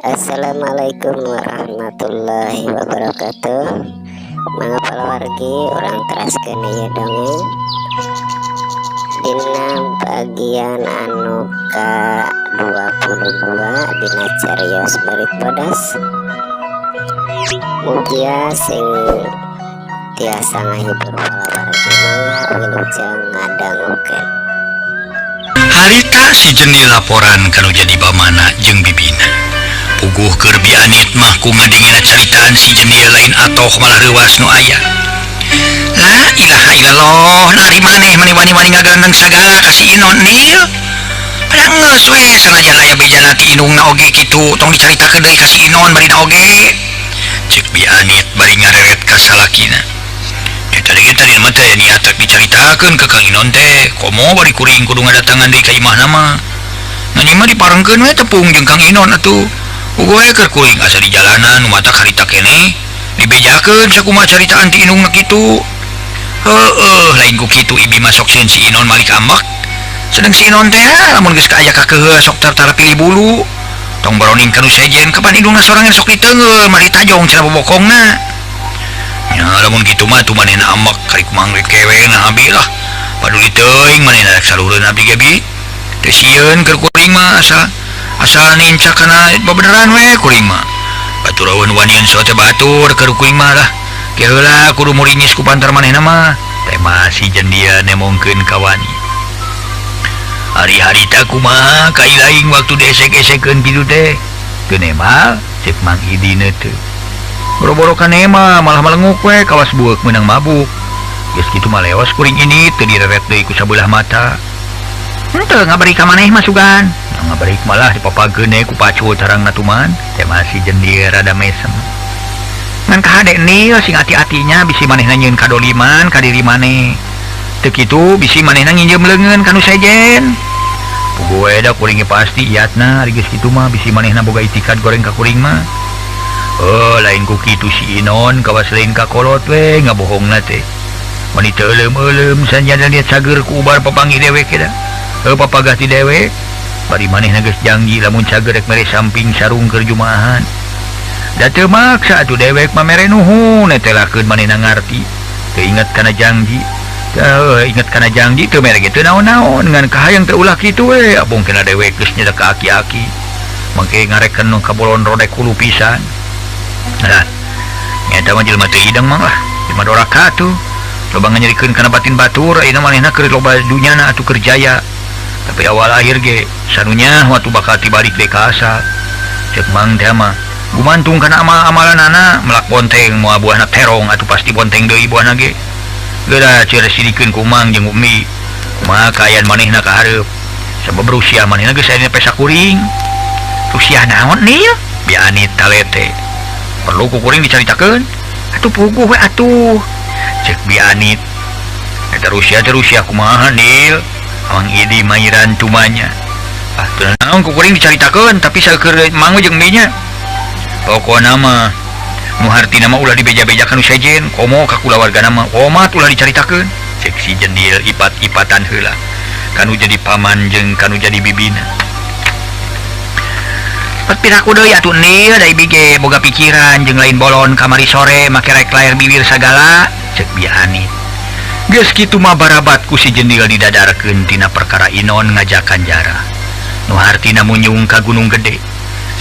Assalamualaikum warahmatullahi wabarakatuh. Mangga palawargi, urang teraskeun ieu dongeng dina bagian anu ka 22 dina carios Beurit Bodas. Mugia sing tiasa ngahibur palawargi. Mangga, wilujeng ngadangukeun. Harita si Jendil laporan kanu jadi pamana jeung bibina. Puguh keur Bi Anit mah ku ngadengena caritaan si Jendil lain atoh, malah reuwas nu aya. La ilaha illallah, nari maneh mani wani-wani ngagandeng sagala ka si Inon, Nil. Padahal geus we, sanajan aya bejana ti indungna oge kitu, tong dicaritakeun deui ka si Inon barina oge. Cek Bi Anit bari ngareret ka salakina. Ya tadi ge tadi mah teh niat rek dicaritakeun ka Kang Inon teh, komo bari kuring kudu ngadatangan deui ka imahna mah. Ngan ieu mah diparengkeun we tepung jeung Kang Inon atuh. Puguh we keur kuring asa di jalanan nu matak harita keneh dibejakeun sakumaha caritaan ti indungna kitu. Heueuh, lain ku kitu ibi mah sok sieun si Inon malik ambek. Sedeng si Inon teh lamun geus kaaya kakehe sok tartara pilih bulu. Tong baroning ka nu sejen, kapan indungna sorangan sok diteungeul mari tajong cenah bobokongna. Nya lamun kitu mah tuh manehna ambek kari kumaha rek kewe na abi lah. Paduli teuing manehna rek salureun abdi ge bi. Teu sieun keur kuring mah, asal asal nincak kana bebeneran we kuring mah. Batur eueun wanian sote batur keur kuring mah lah. Ke heula kudu muringis ku pantar manehna mah. Tema si jendia nemongkeun ka wani. Ari harita kumaha ka ilaing waktu diesek-esekeun kitu teh? Teu nemal cek Mang Idina teh. Boro-boro ka nema malah melenguk we kawas bueuk meunang mabuk. Geus kitu mah leos kuring ini teu direret deui ku sabelah mata. Henteu ngabari ka maneh mah sugan. Ngabarik malah dipapageun we ku pacul tarangna tuman. Tema si jendia rada mesem. Ngan kahade Nil, sing ati-atinya, bisi manehna nyieun kadoliman ka diri maneh. Teu kitu bisi manehna nginjem leungeun ka nu sejen. Puguh we da kuring ge pasti iatna ari geus kitu mah, bisi manehna boga itikad goreng ka kuring mah. Oh, lain ku kitu si Inon kawas lain ka kolot we ngabohongna teh. Mani teu euleum-euleum sanjana liat cager ku ubar papanggih dewek da. Heuh, papagah ti dewek. Bari manehna geus janji lamun cager rek mere samping sarung keur jumaahan. Da teu maksa atuh dewek mah mere nuhun, netelakeun manehna ngarti. Teu inget kana janji. Teu inget kana janji teu mere ge teu naon-naon, ngan kahayang teu ulah kitu we, abong kena dewek geus nyedak ka aki-aki. Mangke ngareken nu kabolon rodek hulu pisan. Lah, nyata mah jelema teu hidang mah lah, jelema doraka tuh. Loba nganyerikeun kana batin batur, ayeuna manehna keur loba dunyana atuh keur jaya. Tapi awal akhir ge sanunya waktu bakal tibalik deui ka asal. Cek Mang teh mah gumantung kana amal-amalanana, melak bonteng moal buahna terong atuh pasti bonteng deui buahna ge. Geura cer sidikeun ku Mang jeung Umi. Kumaha kaayaan manehna ka hareup? Sabab Rusia manehna geus aya pesa kuring. Rusia naon nih? Bi Anit talete. Perlu ku kuring dicaritakeun? Atuh puguh we atuh. Cek Bi Anit. Eta Rusia teh Rusia kumaha, Nil? Mang Idi mairan tumanya. Ah, teu naon ku kuring dicaritakeun, tapi saeur Mang jeung Umi nya. Pokona mah nu hartina mah ulah dibeja-bejakan nu sejen, komo ka kulawargana mah omat ulah dicaritakeun. Cek si jendil ipat-ipatan heula. Kanu jadi paman jeung kanu jadi bibina. Pat piraku deui atuh Nil, da ibi ge boga pikiran jeung lain bolon kamari sore make rek layar bibir sagala, cek Bi Anit. Geus kitu mah barabat ku si jendil didadarkeun tina perkara Inon ngajakan jarah. Nu hartina munyung ka Gunung Gede.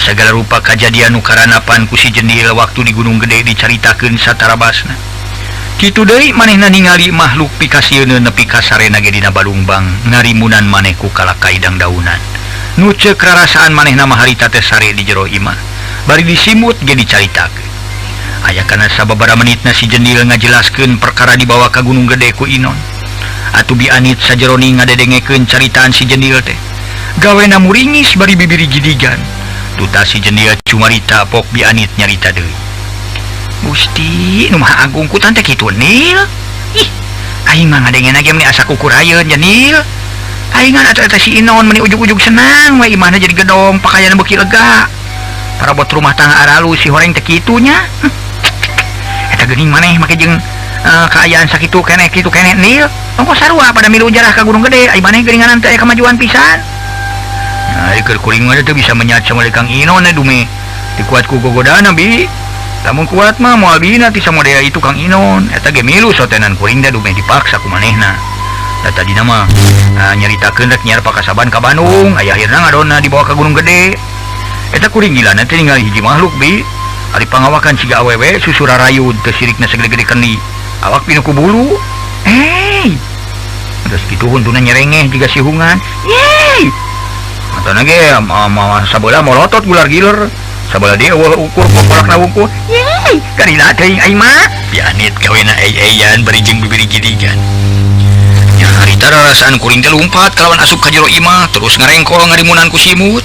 Segala rupa kajadian nu karanapan ku si jendil waktu di Gunung Gede dicaritakeun satarabasna. Kitu deui manehna ningali makhluk pikasieun nepi ka sarena ge dina balungbang ngarimunan maneh ku kalakay dangdaunan. Nu ceuk rarasaan manehna mah harita teh sare di jero imah. Bari disimut ge dicaritakeun. Aya kana sababaraha menitna si jendil ngajelaskeun perkara dibawa ka Gunung Gede ku Inon. Atuh Bi Anit sajeroni ngadedengekeun caritaan si jendil teh. Gawena muringis bari bibiri gidigan. Tuta si jendil cumarita pok Bi Anit nyarita deui. Gusti, nu Maha Agung ku tante kitu Nil. Ih, aing mah ngadengena ge meni asa kukurayeun ya Nil. Aing atuh eta si Inon meni ujug-ujug senang we imahna jadi gedong, pakaian beuki lega. Parabot rumah tangga aralu si horeng teh kitu nya. Eta geuning maneh make jeung kaayaan sakitu keneh kitu keneh Nil. Ongkoh sarua pada milu jarah ka Gunung Gede, ai maneh geuninganan teh aya kamajuan pisan. Nah, keur kuring mah teu bisa menyat sama Kang Inon dume. Teu kuat ku gogodana bi. Lamun kuat mah moal bina ti samodea itu Kang Inon. Eta ge milu sotenan kuring da dumeh dipaksa ku manehna. Da tadina mah nyaritakeun rek nyiar pakasaban ka Bandung, aya akhirna ngadonna dibawa ka Gunung Gede. Eta kuring gilana teh ningali hiji makhluk bi. Ari pangawakan siga awewe susura rayud teu sirikna sagede-gede kendi. Awak pinuh ku bulu. Hey. Terus kitu huntuna nyerengeh jiga sihungan. Yeay. Matana ge mawa sabelah molotot gular giler. Sabelah dia eueuh ukur pokolakna wungkul. Yeay, karina teuing aing mah. Bianit gawena ei-eian bari jeung bibiri gidigan. Nya harita rarasaan kuring teh lumpat kalawan asup ka jero imah terus ngarengkol ngarimunan ku simut.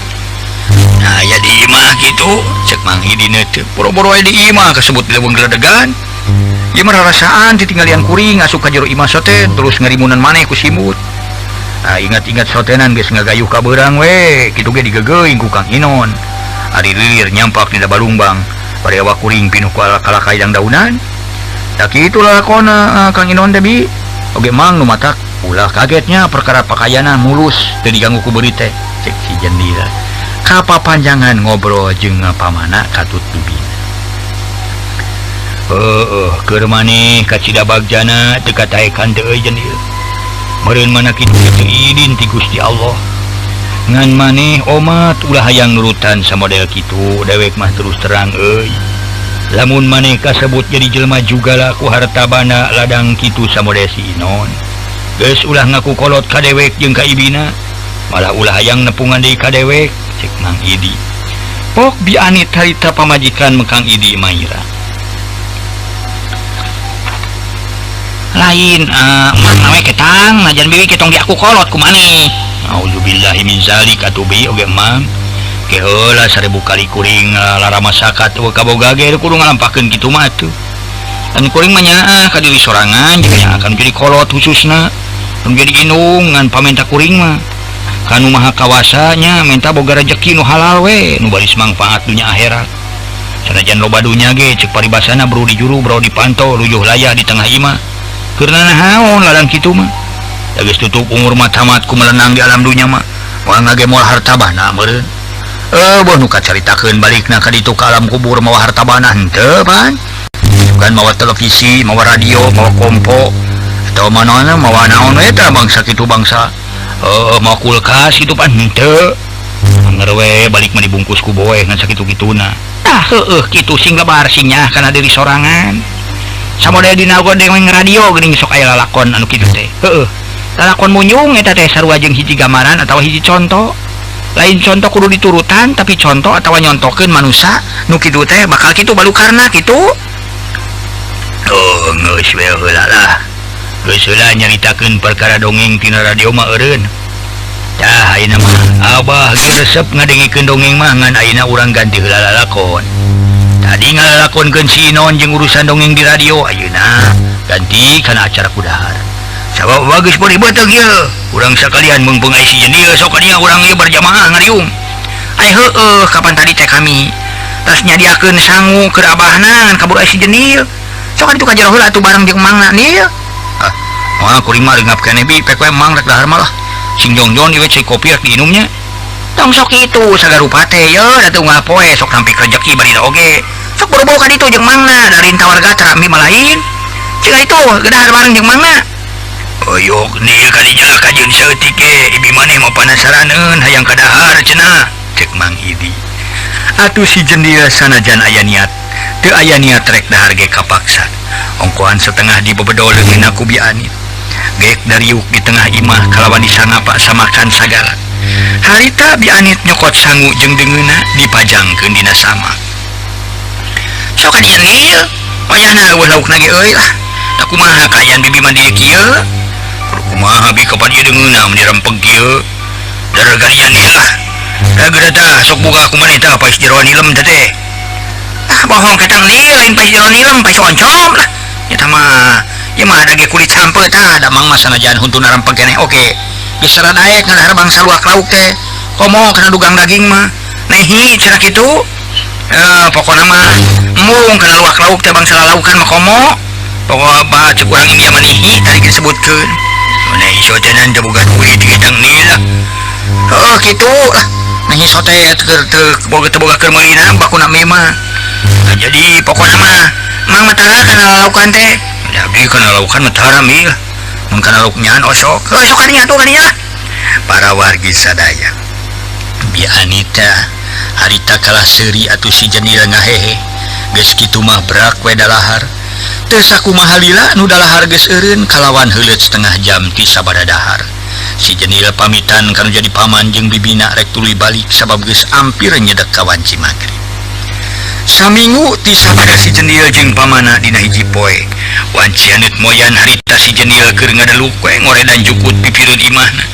Nah, aya di imah kitu, cek Mang Idina teh. Boro-boro aya di imah kasebut leuweung geledegan. Ieu mah rarasaan titinggalian kuring asup ka jero imah soten terus ngarimunan maneh ku simut. Nah, ingat-ingat sotenan geus ngagayuh ka beurang we, kitu ge digegeuing ku Kang Inon. Ari lilir nyampak dina balungbang, bari awak kuring pinuh ku kalakay dang daunan. Tak kitu lalakona Kang Inon teh bi. Oge mang nu matak ulah kagetnya perkara pakaianna mulus teu diganggu ku beurit teh. Cek si jendela. Kapapanjangan ngobrol jeung pamana katut bibina. Heueuh, keur maneh ka Cidabagjana teu kataekan teu euy jendela. Meureun mana kitu teu idin ti Gusti Allah. Ngan maneh omat ulah hayang nurutan samodel kitu, dewek mah terus terang euy. Lamun maneh kasebut jadi jelema jugala ku harta banda ladang kitu samodel si Inon. Geus ulah ngaku kolot ka dewek jeung ka ibina, malah ulah hayang nepungan deui ka dewek, cek Mang Idi. Pok bianit harita pamajikan Kang Idi Maira. Lain mang nawe ketang najan bibi ketong di aku kolot ku maneh. Auzubillahi min zalik atuh bi oge mang. Ke heula 1000 kali kuring laramasakat eueuh kaboga ge kudu ngalampahkeun kitu mah atuh. Dan kuring mah nyaah ka diri sorangan jeung akan jadi kolot khususna. Nu jadi indung ngan pamenta kuring mah. Kanu maha kawasanya menta boga rejeki nu halal we nu baris mangfaat dunya akhirat. Sanajan loba dunya ge ceuk paribasana bro di juru bro dipantau lujuh layah di tengah imah. Keur nanaon ladang kitu mah. Da geus tutup umur mah tamat ku melenang di alam dunya mah. Moal ngage moal harta bana meureun. Boh nu kacaritakeun balikna ka ditu ka alam kubur mawa harta bana henteu pan. Bukan mawa televisi, mawa radio, mawa kompo atau manaona mawa naon we tah bangsa kitu bangsa. Mawa kulkas kitu pan henteu. Anger we balik mah dibungkus ku boeh ngan sakitu-kituna. Tah heueuh kitu sing lebar sing nyaah kana diri sorangan. Samodel dina godeng radio geuning sok aya lalakon anu kitu teh. Heueuh. Lalakon munyung eta teh sarua jeung hiji gambaran atawa hiji conto. Lain contoh kudu diturutan tapi contoh atawa nyontokeun manusa nu kitu teh bakal kitu balukarna kitu. Oh, geus we heula lah. Geus heula nyaritakeun perkara dongeng tina radio mah eureun. Tah ayeuna mah abah ge resep ngadengikeun dongeng mah ngan ayeuna urang ganti heula lalakon. Tadi ngalalakonkeun si Inon jeung urusan dongeng di radio ayeuna ganti kana acara kudahar. Sabab bagus beureum beuteung ieu. Urang sakalian meungpeung ai si jendil sok ka dieu urang ieu berjamaah ngariung. Ai heueuh kapan tadi teh kami tas nyadiakeun sangu keur abahna ngan kabur ai si jendil. Sok ka ditu ka jero heula atuh bareng jeung mangna nil. Ah, moal kuring mah leungap keneh bi pek we mang rek dahar mah lah. Sing jongjon ieu cai kopi rek diinumnya. Tong sok kitu sagarupa teh ye da teu unggal poe sok sampai rejeki bari da oge. Sok boro-boro ka ditu jeung mangna da rinta warga tara mi malain. Cing itu gedahar bareng jeung mangna. Oyok nil kadinya kajeun saeutik ge ibi maneh mah panasaraneun hayang kadahar cenah cek Mang Idi. Atuh si jendil sanajan aya niat teu aya niat rek dahar ge kapaksa. Ongkohan setengah dibebedol leungeunna ku Bianit. Gek dariuk di tengah imah kalawan disangapa samakan sagala. Harita Bianit nyokot sangu jeung deungeunna dipajangkeun dina sama. Sok ka dieu nil, wayahna eueuh laukna ge euy lah. Da kumaha kaayaan bibi mah di kieu? Kumaha bi kapan ieu deungeunna mun dirempeg kieu? Daragarian ieu lah. Da geura tah sok buka ku maneh tah pais jeroan ilem teh teh. Ah bohong ketang nil lain pais jeroan ilem pais oncom lah. Eta mah ieu mah ada ge kulit sampe tah da mang mah sanajan huntuna rempeg keneh oge. Geus saradaek ngadahar bangsa luak lauk teh. Komo kana dugang daging mah. Nehi cenah kitu. Pokona mah embung kana luak lauk teh bangsa lalaukan mah komo. Pokok apa cek urang India mah nihi tadi disebutkeun. Nah, iso tenan teh boga duit kitang nil lah. Heuh kitu lah. Nah sotet keur teu boga teu boga keur meulina bakuna mie mah. Nah, jadi pokona mah mang mah tara kana lalaukan teh. Abdi kana lalaukan mah tara mi lah. Mun kana lauk nyaan osok. Heuh sok kadinya atuh kadinya lah. Para wargi sadaya. Bi Anita harita kalah seuri atuh si Jenil ngahehe. Geus kitu mah brak we dalahar. Teu sakumaha lila nu dalahar geus eureun kalawan heuleut setengah jam ti sabada dahar. Si Jenil pamitan kanu jadi paman jeung bibina rek tuluy balik sabab geus ampir nyedek ka wanci magrib. Saminggu ti sabada si Jenil jeung pamana dina hiji poe. Wanci aneut moyan harita si Jenil keur ngadeluk we ngoredan jukut pipireun imahna.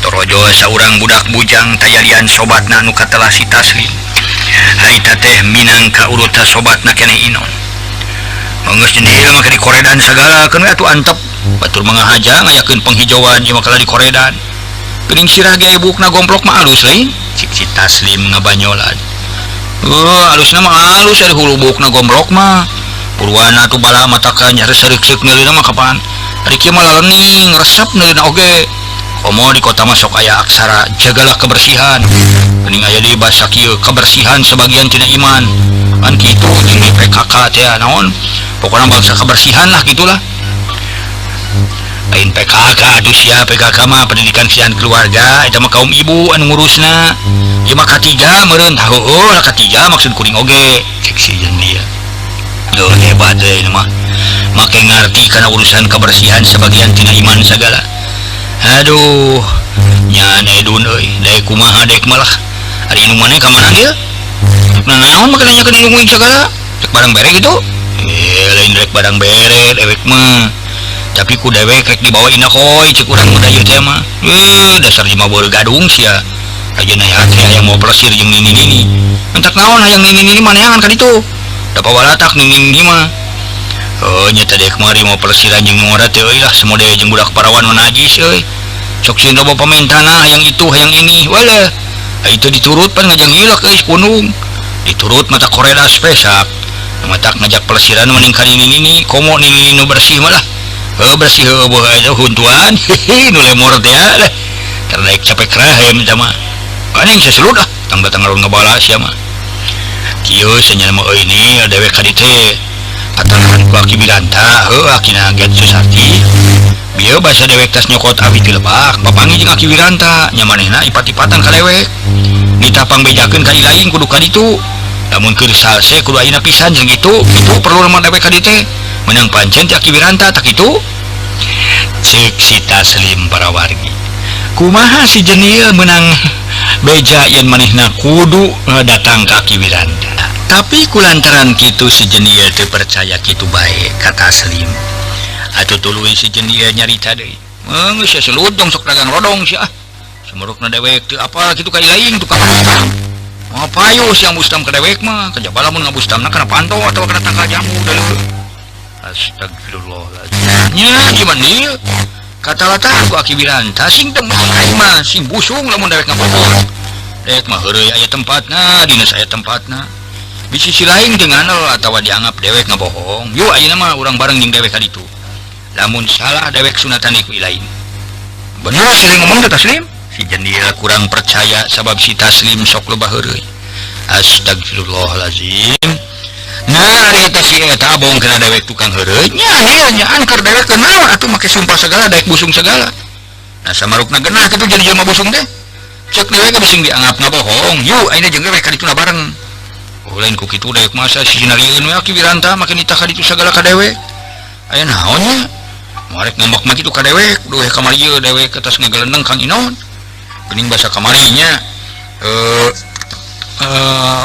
Torojo saurang budak bujang tayalian sobatna nu katelah si Taslim. Harita teh minangka urut sobatna keneh Inon. Geus Jenil mah dikoredan sagala keun we atuh antep. Batur mangahaja ngayakeun penghijauan ieu mah kalah dikoredan. Geuning sirah ge bukna gomplok mah alus lain. Cik si Taslim ngabanyolan. Alusna mah alus ari hulu bukna gombrok mah. Purwana atuh bala matakan nyari sereuk-seuk neulina mah kapan. Ari kieu mah lalening resep neulina oge. Komo di kota mah sok aya aksara jagalah kebersihan. Geuning aya deui basa kieu kebersihan sebagian tina iman. Kan kitu jeung di PKK teh naon. Pokona bangsa kebersihan lah gitulah. Lain PKK aduh sia PKK mah pendidikan kesehatan keluarga eta mah kaum ibu anu ngurusna. Ieu mah katiga meureun tah heueuh lah katiga maksud kuring oge. Cek si Jenil. Duh hebat deui mah. Make ngarti kana urusan kebersihan sebagian tina iman sagala. Aduh, nyan edun euy, daek kumaha daek malah. Ari indung maneh ka mana ieu? Nah naon make nanyakeun indung kuring sagala? Rek barang bere kitu? Lain rek barang bere dewek mah. Tapi ku dewek rek dibawa inakoy cek urang muda ieu teh mah. Dasar jelema beureum gadung sia. Ayeuna hate hayang mau plesir jeung nini-nini. Entak naon hayang nini-nini maneangan ka ditu. Da pawalatak nini-nini mah. Oh nya tadi kemari mau plesiran jeung ngora teh euy lah semode jeung budak parawan mah najis euy. Sok sieun loba pamentana hayang itu hayang ini. Walah. Itu diturut pan ngajang hilak euy punung. Diturut mata koredas pesak. Matak ngajak plesiran mending ka nini-nini komo nini nu bersih malah. Heuh bersih heueuh eta huntuan. Hehe nu lemor teh lah. Terdaek capek krahem eta mah. Anjing seselut ah tang datang ngalun ngabala sia mah. Kieu cenah mah euy ni dewek ka dieu teh. Katakan ku Aki Wiranta, heuh akina get Susarti. Bieu basa dewek tas nyokot awi ti lebak, papanggih jeung Aki Wiranta, nya manehna ipat-ipatan ka dewek. Nitah pangbejakeun ka ilaing kudu ka ditu. Lamun keur salse kudu ayeuna pisan jeung kitu, kitu perlu mah dewek ka dieu teh. Meunang pancen ti Aki Wiranta tak kitu. Cek si Taslim para wargi. Kumaha si Jenil menang beja yen manehna kudu datang ka Aki Wiranta. Tapi kulantaran kitu si Jenil teu percaya kitu bae ka Taslim. Atuh tuluy si Jenil nyarita deui. Geus seselut dong sok dagang rodong sia ah. Sumurukna dewek teu apa kitu ka ilaing tukang bustam. Moal payu sia bustam ka dewek mah, kajaba lamun ngabustamna kana panto atawa kana tangkal jambu deuleu. Astagfirullahaladzim. Nya gimana ieu? Kata-kata ku Aki Wiranta sing temen aing mah sing busung lamun dewek ngabohong. Dewek mah heureuy aya tempatna, dinas aya tempatna. Di sisi lain teu nganel atawa dianggap dewek ngabohong. Yuk ayeuna mah urang bareng jeung dewek ka ditu. Lamun salah dewek sunatan ku ilaing. Bener sih ngomong teh Taslim? Si Jenil kurang percaya sabab si Taslim sok loba heureuy. Astagfirullahalazim. Nah, ari eta si eta abong kana dewek tukang heureuy. Nya ieu nyaan keur dewek keur naon atuh make sumpah segala daek busung segala. Nah samarukna genah kitu jadi jelema busung teh. Cek dewek bising dianggap ngabohong. Yuk ayeuna jeung dewek ka dituna bareng. Oh lain ku kitu dewek masa si sinarieun we Aki Wiranta make nitah ka ditu sagala ka dewek. Aya naon nya? Marek ngambek mah kitu ka dewek, duh kamari ieu dewek atas ngagelendeng Kang Inon. Geuning basa kamari nya.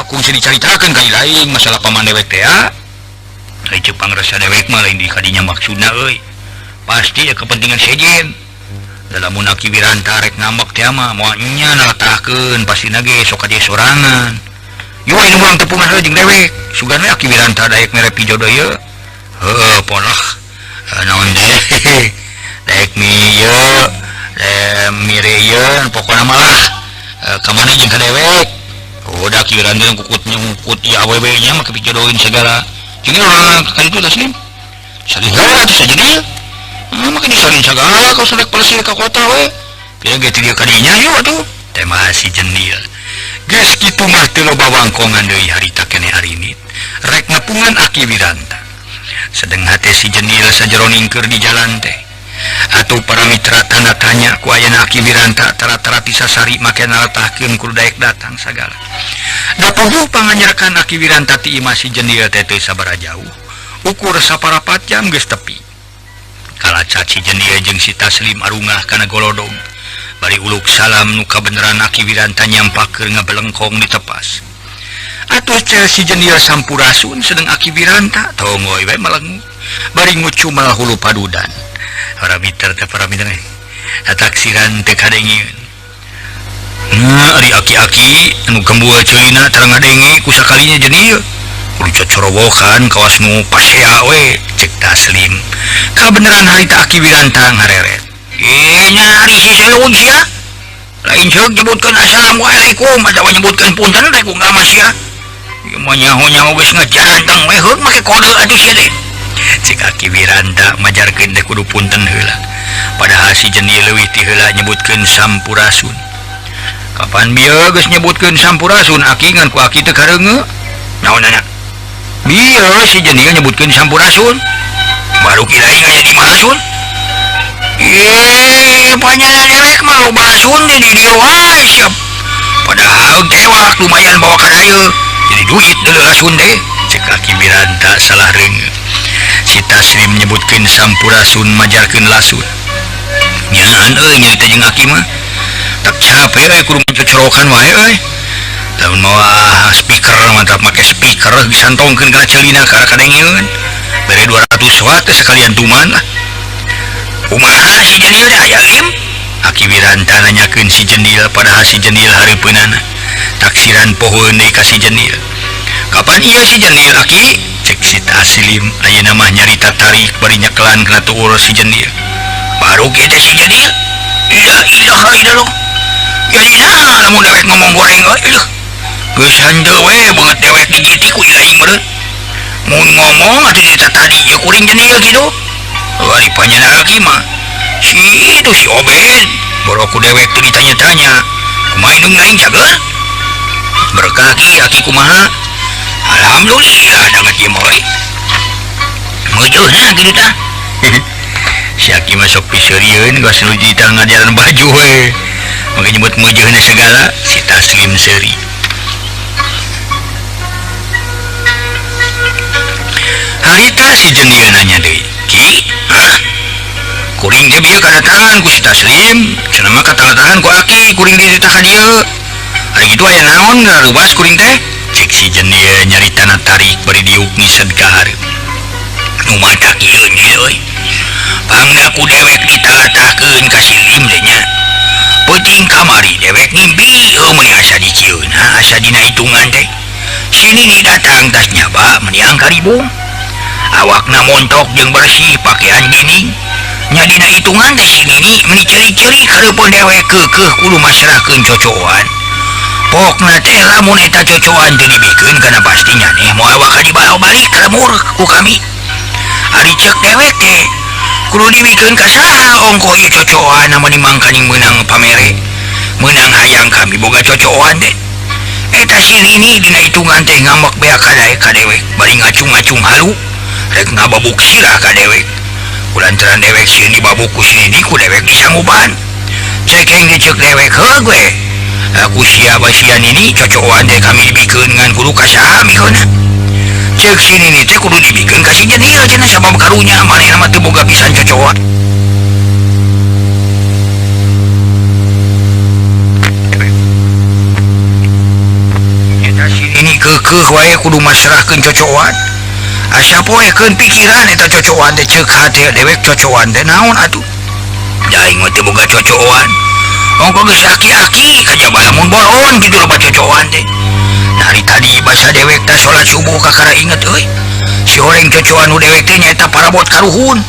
Kungsi dicaritakeun ka lain masalah paman dewek teh ya. Ai ceuk pangrasa dewek mah lain di kadinya maksudna euy. Pasti ya kepentingan sejen. Da lamun Aki Wiranta rek ngambek teh mah moal nya naletahkeun pastina ge sok ka dieu sorangan. Yuk ayeuna urang tepungan heula jeung dewek. Sugan we Aki Wiranta daek mere pijodo ieu. Heueuh polah. Naon teh? Daek mi ieu, mire ieu pokona mah lah. Ka mana jeung ka dewek? Udah Aki Wiranta kukut nyungkut ieu awewe nya make pijodoin segala. Jeung urang ka ditu Taslim. Salin heula atuh saja. Make disalin segala kau sarek palesir ka kota we. Pieu ge ti dieu ka dinya yuk atuh. Teh mah si Jenil. Geus kitu mah teu loba wangkongan deui harita keneh arinit rek nepungan Aki Wiranta. Sedeng hate si Jenil sajeroning keur di jalan teh. Atuh para mitra tanda tanya ku ayana Aki Wiranta tara-tara tisasari make nalatahkeun kudu daek datang sagala. Da puguh panganyerkan Aki Wiranta ti imah si Jenil teh teu sabaraha jauh. Ukur saparapat jam geus tepi. Kalacat si Jenil jeung si Taslim arungah kana golodog. Bari uluk salam nu kabeneran Aki Wiranta nyampak keur ngabelengkong ditepas. Atuh cel si Jenil sampurasun sedeng Aki Wiranta tongoy we melengu. Bari ngucumal hulu padudan. Para mitra teh para mitra taksiran teh kadengeun. Nah, ari aki-aki anu gembul ceulina tara ngadenge ku sakalinya Jenil. Kudu cocorowokan kawas nu pasea we cek Taslim. Kabeneran harita Aki Wiranta ngareret. Nyari si selun sia. Lain ceuk nyebutkeun assalamualaikum atawa nyebutkeun punten rek ku ngama sia. Ieu mah nyaho-nyaho geus ngejanteng we heuk make kode atuh sia teh. Cek Aki Wiranta majarkeun teh kudu punten heula. Padahal si Jenil leuwih ti heula nyebutkeun sampurasun. Kapan bieu geus nyebutkeun sampurasun aki ngan ku aki teu kareungeu. Naon nanya? Bieu si Jenil nyebutkeun sampurasun. Baru kirain aya di malasun. Panjana dewek mah loba lasun di dieu wae siap. Padahal tewak lumayan bawa ka dieu. Jadi duit deuleu lasun teh. Cek Aki Wiranta salah reungeu. Si Taslim nyebutkeun sampurasun majarkeun lasun. Nyaan euy nyarita jeung aki mah. Tak capek euy kudu cocorokan wae euy. Lamun mawa speaker mantap make speaker disantongkeun kana ceulina ka kadengeun. Bere 200 watt sekalian tuman lah. Kumaha si Jenil teh aya lim? Aki Wiranta nanyakeun si Jenil padahal si Jenil hareupeunana. Taksiran pohoeun deui ka si Jenil. Kapan ieu si Jenil aki? Cek si Taslim ayeuna mah nyarita tarik bari nyekelan kana tuur si Jenil. Baru kieu teh si Jenil. La ilaha illallah. Jadi nah lamun dewek ngomong goreng euy. Geus henteu we beungeut dewek digiti ku ilaing meureun. Mun ngomong atuh cerita tadi jeung kuring Jenil kitu. Ari panjana aki mah si itu si Obed baru aku dewek teu ditanya-tanya kumaha indung aing cager berkah ki aki kumaha alhamdulillah dangat ieu mah euy meujeuna kitu tah. Si aki mah sok piseurieun geus nu ditang ngajaran baju we make nyebut meujeuna segala. Si Taslim seuri. Harita si Jenil nanya deui, "Ki, hah? Kuring teh bieu kadatangan ku si Taslim, cenah mah katangan ku aki kuring dititah ka dieu. Ari kitu aya naon ngarubas kuring teh?" Cek si Jenil nyaritana tarik bari diuk ngised ka hareup. Nu matak ieu nya euy. Pangna ku dewek ditalatahkeun ka si Lim teh nya. Peuting kamari dewek ngimpi euy meuni asa dicieuna asa dina hitungan teh. Si Nini datang tas nyaba meuni angkaribung. Awakna montok jeung bersih pakaian gini. Nya dina hitungan teh si Nini meuni ceri-ceri kareupeun dewek keukeuh kudu masrahkeun cocoan. Pokna teh lamun eta cocoan teu dibikeun kana pasti nyaneh moal waka dibawa balik ka lemur ku kami. Ari ceuk dewek teh kudu dibikeun ka saha ongkoh ieu cocoan meuni mangkaning meunang pamere. Meunang hayang kami boga cocoan teh. Eta si Nini dina hitungan teh ngambek bea ka dewek bari ngacung-ngacung halu. Rek ngababuk sirah ka dewek. Kulantaran dewek sieun dibabuk ku si Nini ku dewek disanggupan. Cekeng dicek dewek heug we. Aku sia basian ini cocokan teh kami dibikeun ngan kudu ka saha mikeunna. Cek si Nini teh kudu dibikeun ka si Jenil cenah sabab karunya manehna mah teu boga pisan cocokan. Eta si Nini keukeuh wae kudu masrahkeun cocokan. Asa poekeun pikiran eta cocokan teh ceuk hate dewek cocokan teh naon atuh. Daing mah teu boga cocokan. Ongko geus aki-aki kajaba lamun bolon kitu loba cocokan teh. Dari tadi basa dewek teh salat subuh kakara inget euy. Si horeng cocokan nu dewek teh nyaeta parabot karuhun.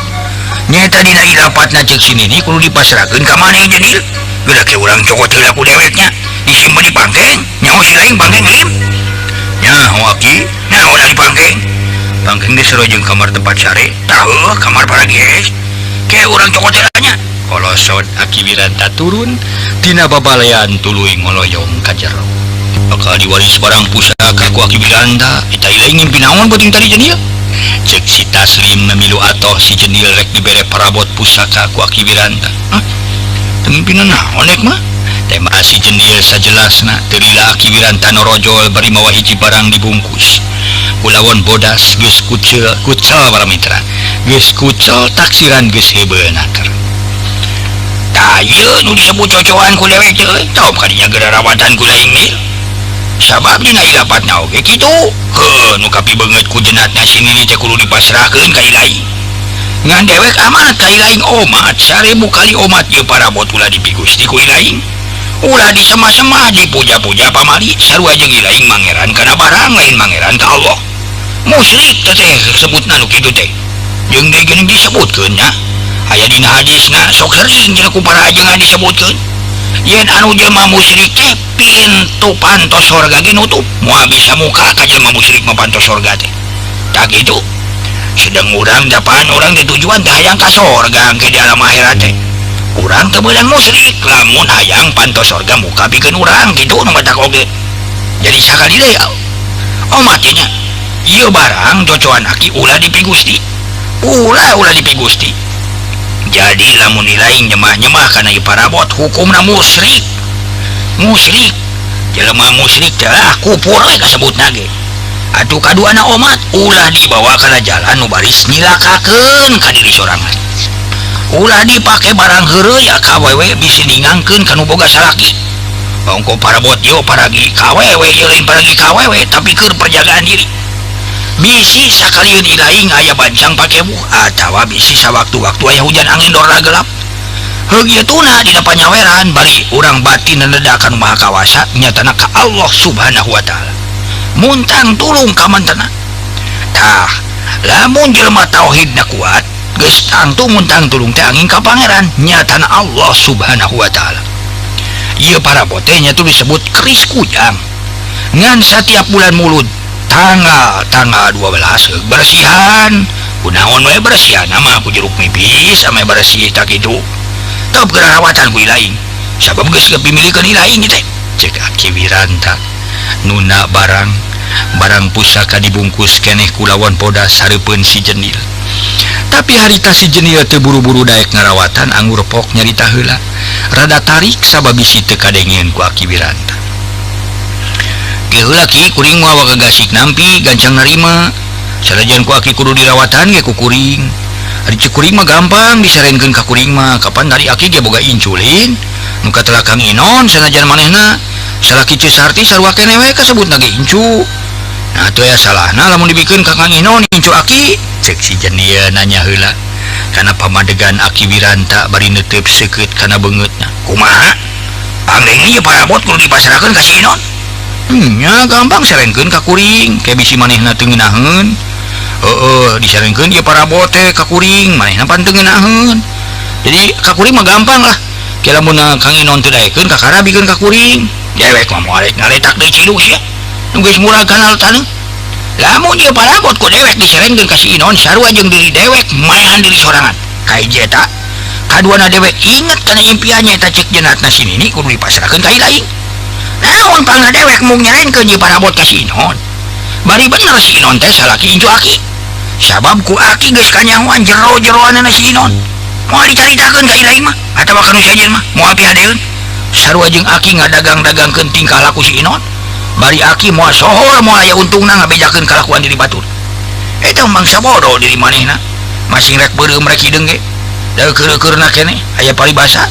Nyaeta dina ilapatna ceuk si Nini kudu dipasrahkeun ka maneh Jenil. Geura ke urang cokot heula ku deweknya. Disimpen di pangkeng, nyaho si lain pangkeng lim. Nyaho aki, nyaho di pangkeng. Pangkeng di sero jeung kamar tempat sare, tah kamar para geus. Ke urang cokot heula nya. Kolosod Aki Wiranta turun tina babalayan tuluy ngoloyong ka jero. Bakal diwaris barang pusaka ku Aki Wiranta. Eta ilaing ngimpi naon beuting tadi Jendil? Cek si Taslim memilu atoh si Jendil rek dibere parabot pusaka ku Aki Wiranta. Hah? Teu ngimpina naon ek mah? Tema si Jendil sajelasna teu lila Aki Wiranta norojol bari mawa hiji barang dibungkus. Kulawon bodas geus kucel kucel para mitra. Geus kucel taksiran geus heubeul naker. Tah ieu nu disebut cocoan ku dewek teh euy, tau kadinya geura rawatan ku laing mil. Sabab dina ilapatna oge kitu. Heuh nu kapibeungeut ku jenatna si Nini teh kudu dipasrahkeun ka ilaing. Ngan dewek amanat ka ilaing omat 1000 kali omat ieu parabot ulah dipigusti ku ilaing. Ulah disemah-semah dipuja-puja pamali sarua jeung ilaing mangeran kana barang lain mangeran ka Allah. Musyrik teh sebutna nu kitu teh. Jeung deui geuning disebutkeun nya. Aya dina hadisna sok sering cenah ku para ajengan disebutkeun. Yen anu jelema musyrik teh pintu pantos sorga ge nutup, moal bisa muka ka jelema musyrik mah pantos sorga teh. Tah kitu. Sedang urang japan urang teh tujuan teh hayang ka sorga engke di alam akhirat teh. Urang teu meunang musyrik lamun hayang pantos sorga muka pikeun urang kitu nu matak oge. Jadi sakali deui omat teh nya. Ieu barang cocoan aki ulah dipigusti. Ulah ulah dipigusti. Jadi lamun nilai nyemah-nyemah kana ieu parabot hukumna musyrik. Musyrik. Jelema musyrik teh ah kupur we kasebutna ge. Atuh kaduana omat ulah dibawa kana jalan nu baris nyilakakeun ka diri sorangan. Ulah dipake barang heureuy ka awewe bisi ningangkeun ka nu boga salaki. Ongko parabot ieu paragi ka awewe ieu lain paragi ka awewe tapi keur perjagaan diri. Bisi sakalieun ilaing aya bancang pakebuh atawa bisi sawaktu-waktu aya hujan angin dorna gelap. Heug ieu tuna dina panyaweran bari urang batin nenedakan Maha Kawasa nyatana ka Allah Subhanahu wa taala. Muntang tulung ka mantena. Tah, lamun jelema tauhidna kuat, geus tangtu muntang tulung teh angin ka pangeran nyatana Allah Subhanahu wa taala. Ieu parabot teh nya disebut keris kujang. Ngan satiap bulan Mulud tanggal 12 bersihan kunaon we bersihan mah ku jeruk nipis ame bersih tak kitu teu geura rawatan ku ilaing sabab geus kepimilikeun ilaing teh. Cek Aki Wiranta nuna barang pusaka dibungkus keneh kulawan bodas hareupeun si Jendil. Tapi harita si Jendil teu buru-buru daek ngarawatan anggur pok nyarita heula rada tarik sabab bisi teu kadengeun ku Aki Wiranta. Geheula ki kuring moal gagasik nampi gancang narima. Sanajan ku aki kudu dirawatan ge ku kuring. Ari ceuk kuring mah gampang disarenkeun ka kuring mah. Kapan dari aki ge boga inculin. Nu katelah Kang Inon sanajan manehna salaki Ceu Sarti sarua keneh we kasebutna ge incu. Nah atuh aya salahna lamun dibikeun ka Kang Inon incu aki. Ceuk si Jendil nanya heula. Kana pamadegan Aki Wiranta bari neuteup seukeut kana beungeutna. Kumaha? Pangdeng ieu parabot kudu dipasrahkeun ka si Inon. Nya gampang sarenkeun ka kuring, ke bisi manehna teu ngeunaheun. Heueuh, disarenkeun ieu parabot teh ka kuring, manehna pan teu ngeunaheun. Jadi ka kuring mah gampang lah. Ke lamun Kang Inon teu daekeun kakara bikeun ka kuring. Dewek mah moal rek ngaletak deui cidu sia. Nu geus murah kana taneuh. Lamun ieu parabot ku dewek disarenkeun ka si Inon sarua jeung diri dewek maehan diri sorangan. Kahiji eta, kaduana dewek inget kana impiannya eta cek jenatna si Nini kudu dipasrahkeun ka ilaing. Naon pangna dewek mung nyerenkeun ieu parabot ka si Inon. Bari bener si Inon teh salaki incu aki. Sabab ku aki geus kanyahoan jero-jeroanana si Inon. Moal dicaritakeun ka ilaing mah atawa ka nu sejen mah moal pihadeun. Sarua jeung aki ngadagang-dagangkeun tingkah laku si Inon. Bari aki moal sohor moal aya untungna ngabejakeun kalakuan diri batur. Eta mangsa bodoh diri manehna. Masing rek beureum rek hideung ge. Da keur-keurna keneh aya paribasa.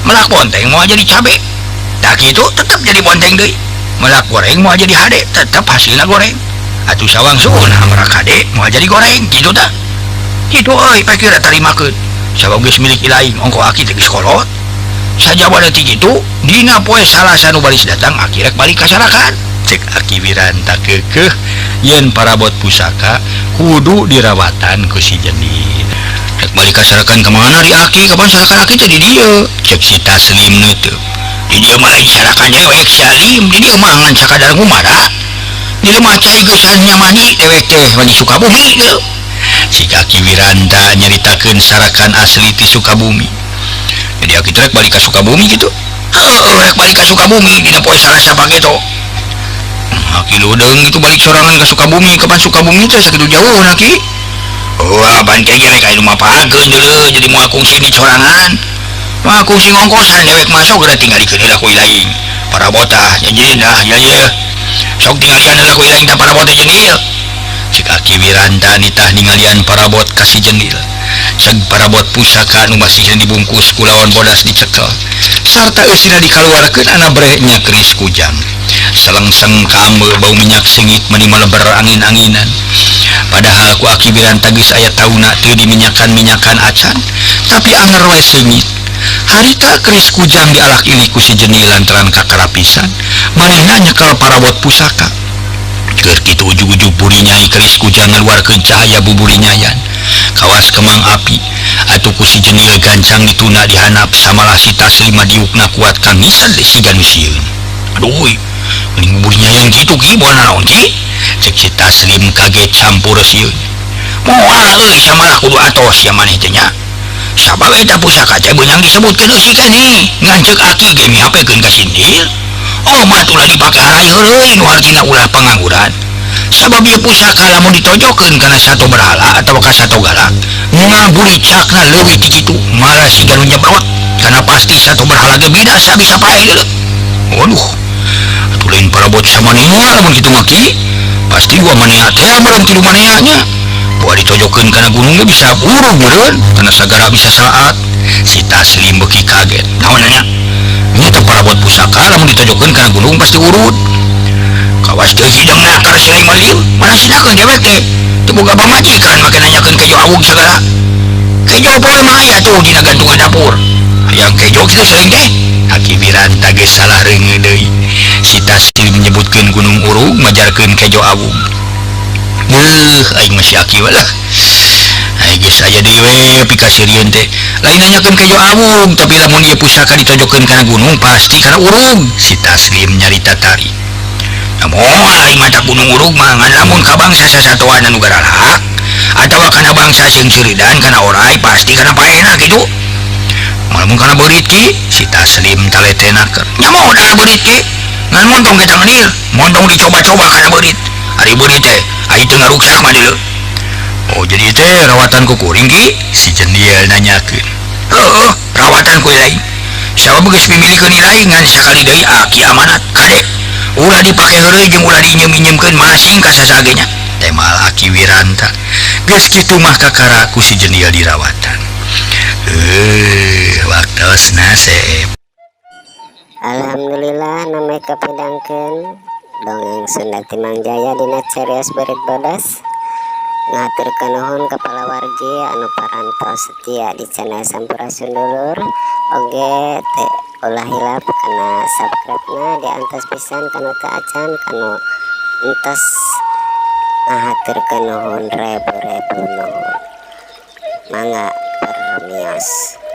Melak bonteng moal jadi cabe. Tak itu tetap jadi bonteng deui. Melak goreng moal jadi hade, tetap hasilna goreng. Atuh sawang suuna merak hade moal jadi goreng kitu tah. Kitu euy pikir tarimakeun. Sabab geus milik ilaing ongko aki teh geus kolot. Sajabana ti kitu dina poe Salasa nu baris datang aki rek balik ka Sarakan. Cek Aki Wiranta keukeuh yen parabot pusaka kudu dirawatan ku si Jendil. Rek balik ka Sarakan ka mana di aki? Kapan Sarakan aki teh di dieu? Cek si Taslim neuteub. Di dieu mah lain Sarakan dewek Salim, di dieu mah ngan sakadar ngumara. Di dieu mah cai geus nyamani dewek teh mah di Sukabumi geus. Si Aki Wiranta nyaritakeun Sarakan asli ti Sukabumi. Jadi aki teh rek balik ka Sukabumi kitu. Heueuh rek balik ka Sukabumi dina poe Salasa pageto. Aki Lodeng itu balik sorangan ke Sukabumi, kapan Sukabumi teh sakitu jauh na Ki. Wah, ban kayak gini kayak rumah pakeun deuleu jadi moal kungsi di sorangan. Moal kungsi ngongkosan dewek masuk geura tinggalikeun heula ku ilaing. Parabotah jadi nah ya ya. Sok tinggalian heula ku ilaing tah parabot teh jendil. Cek Aki Wiranta nitah ningalian parabot ka si jendil. Ceg parabot pusaka nu masih dibungkus ku lawan bodas dicekel. Sarta eusina dikaluarkeun ana brehnya keris kujang. Selengseng kaambe bau minyak sengit meni maleber angin-anginan. Padahal ku Aki Wiranta geus aya tauna teu diminyakan-minyakan acan, tapi anger we seungit. Harita keris kujang dialak ilik ku si jendil lantaran kakarapisan, manehna nyekel parabot pusaka. Keur kitu ujug-ujug buri nyai keris kujang ngaluarkeun cahaya buburi nyayan. Kawas kemang api, atuh ku si jendil gancang dituna dihanap samalah si Taslim diukna kuat kangisan siga nu sieun. Aduh, mending buburi nyayan kitu ki moal nanaon ki? Cek si Taslim kaget campur sieun. Moal euy samalah kudu atos sia maneh teh nya. Sabab eta pusaka teh beunang disebutkeun eusi keneh. Ngan ceuk aki ge mihapekeun ka sindil. Oh mah ulah dipake harai heureuy nu hartina ulah pangangguran. Sabab ieu pusaka lamun ditojokeun kana sato berhala atawa ka sato galak, ngaburicakna leuwih ti kitu, malah siga nu nyebrot kana pasti sato berhala ge binasa bisa paeh deuleu. Waduh, atuh lain parabot samanea lamun kitu mah ki. Pasti dua manea teh meureun tilu manea nya. Boa ditojokeun kana gunung ge bisa burung meureun, kana sagara bisa saat. Si Taslim beuki kaget. Naon nya? Nya teh parabot pusaka lamun ditojokeun kana gunung pasti urut. Kawas teu hidung nakar si lain mah mana sinakeun dewek teh. Teu boga pamajikan make nanyakeun kejo awug sagala. Kejo poe mah aya tuh dina gantungan dapur. Hayang kejo kitu seuing teh. Aki Wiranta geus salah reungeun deui. Si Taslim menyebutkeun gunung urug majarkeun kejo awug. Beuh, aing mah si Aki lah. Ai geus aya deui we pikasirieun teh. Lain nanyakeun kejo awug, tapi lamun ieu pusaka ditojokeun kana gunung pasti kana urug. Si Taslim nyarita tari. Moal aing mata gunung urug mah ngan lamun ka bangsa sasatoan anu garalak atawa kana bangsa seungseuridan kana orai pasti kana paehna kitu. Lamun kana beurit ki, si Taslim taletenakeun. Nya modal beurit ki. Ngan montong kita ngenil, montong dicoba-coba kana beurit. Ari beurit teh ai teu ngaruksak mah deuleu. Oh jadi teh rawatan ku kuring ki? Si jendil nanyakeun. Heueuh, rawatan ku lain. Sabab geus mimilikeun lain ngan sakali deui aki amanat kade. Ulah dipake heureuy jeung ulah diinjem-injemkeun masing ka sasage nya. Temal Aki Wiranta. Geus kitu mah kakara ku si jendil dirawatan. Waktosna seep. Alhamdulillah namanya kapidangkeun dongeng Sunda ti Mang Jaya dina Carios Beurit Bodas. Ngahaturkeun nuhun ka palawargi anu parantos setia di channel Sampurasun Dulur. Oge teh ulah hilap kana subscribe-na diantos pisan kanu teu acan kanu entos. Ngahaturkeun nuhun rebu-rebu nuhun. Mangga permios.